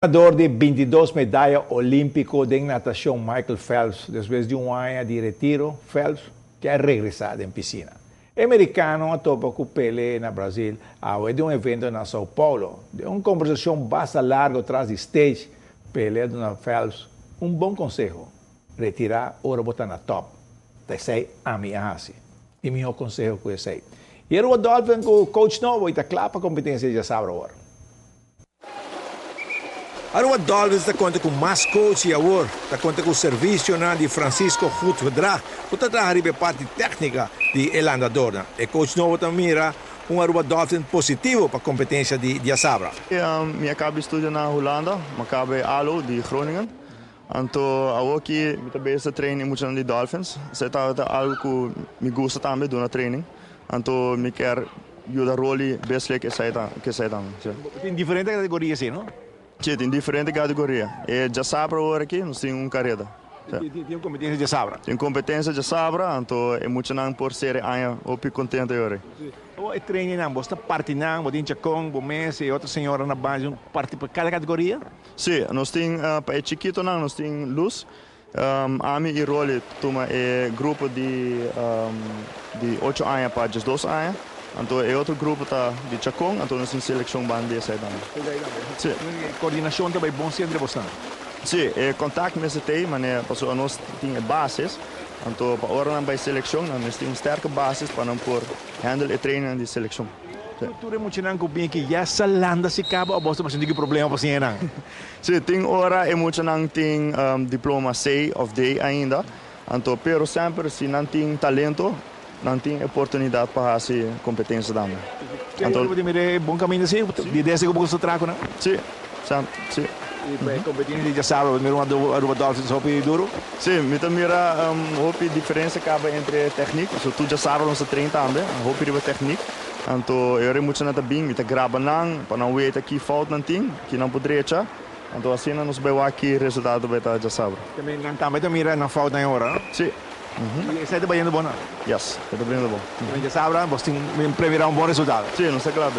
Ganador di 22 medaya olimpico den natacion Michael Phelps, despues di un aña di retiro, Phelps kier regresa den piscina. E americano a topa cu Pele na Brasil awe den un evento na Sao Paulo. Den un conversacion basta largo tras di stage, Pele a duna Phelps un bon conseho: "Retira ora bo ta na top. Ta esey ami a haci." E miho conseho cu esey. Y Aruba Dolphins cu coach nobo y ta cla pa competencia diasabra awor. Aruba Dolphins ta conta cu mas coach y awor ta conta cu servicionan di Francisco Goedgedrag, cu ta traha riba e parti tecnica di e landadornan. E coach nobo ta mira un Aruba Dolphins positivo pa competencia di diasabra. Mi a caba studia na Hulanda, mi a caba ALO di Groningen. Anto awo mi ta bezig train mucha di Dolphins. Esey ta algo cu mi gusta tambe, duna training. Anto mi kier yuda Rolly best cu esey ta, cu esey tambe. Si. Tin diferente categoria, si, no? Si, tin diferente categoria. E diasabra awor aki, nos tin un careda. Tin un competencia diasabra. Tin competencia diasabra, anto e muchanan por cera aña hopi contento awor. O e training nan, bo ta parti nan, bo tin Chacon, bo mes y otro señora na base, un parti pa cada categoria? Si, nos tin pa e chikitonan, nos tin Luz. Ami y Rolly tuma e grupo di 8 aña pa 12 aña. Anto e otro grupo ta di Chacon, anto nos tin seleccion banda di esey tambe. Si. Coordinacion tambe bon entre boso? Si, e contact mester tin, manera paso nos tin e basis. Anto pa ora nan bay seleccion, nos tin un sterke basis pa nan por handle e training di seleccion. Tur e muchanan cu bin aki ya sa landa si caba of boso tin problema pa siña nan? Si, tin ora e muchanan tin diploma C of D ainda. Anto, pero semper si nan tin talento, nan tin oportunidad pa haci competencia tambe. Anto, bo mira bon caminda si, di desde cu bo traha nan? Si, si. Y pa competencia diasabra, mira un Aruba Dolphins hopi duro? Si, mi ta mira hopi diferencia caba entre techniek, so tur diasabra nos train tambe, hopi riba techniek. Anto, e muchanan ta bin, mi ta graba nan, pa nan weta ki fout nan tin, ki nan por drecha. Anto, asina nos bay wak ki resultado bay ta diasabra. Tambe nan tambe ta mira nan fout nan ora, no? Si. Y esey ta bayendo bon, no? Yes, ta bayendo bon. Diasabra, bo tin premira un bon resultado. Si, nos ta cla.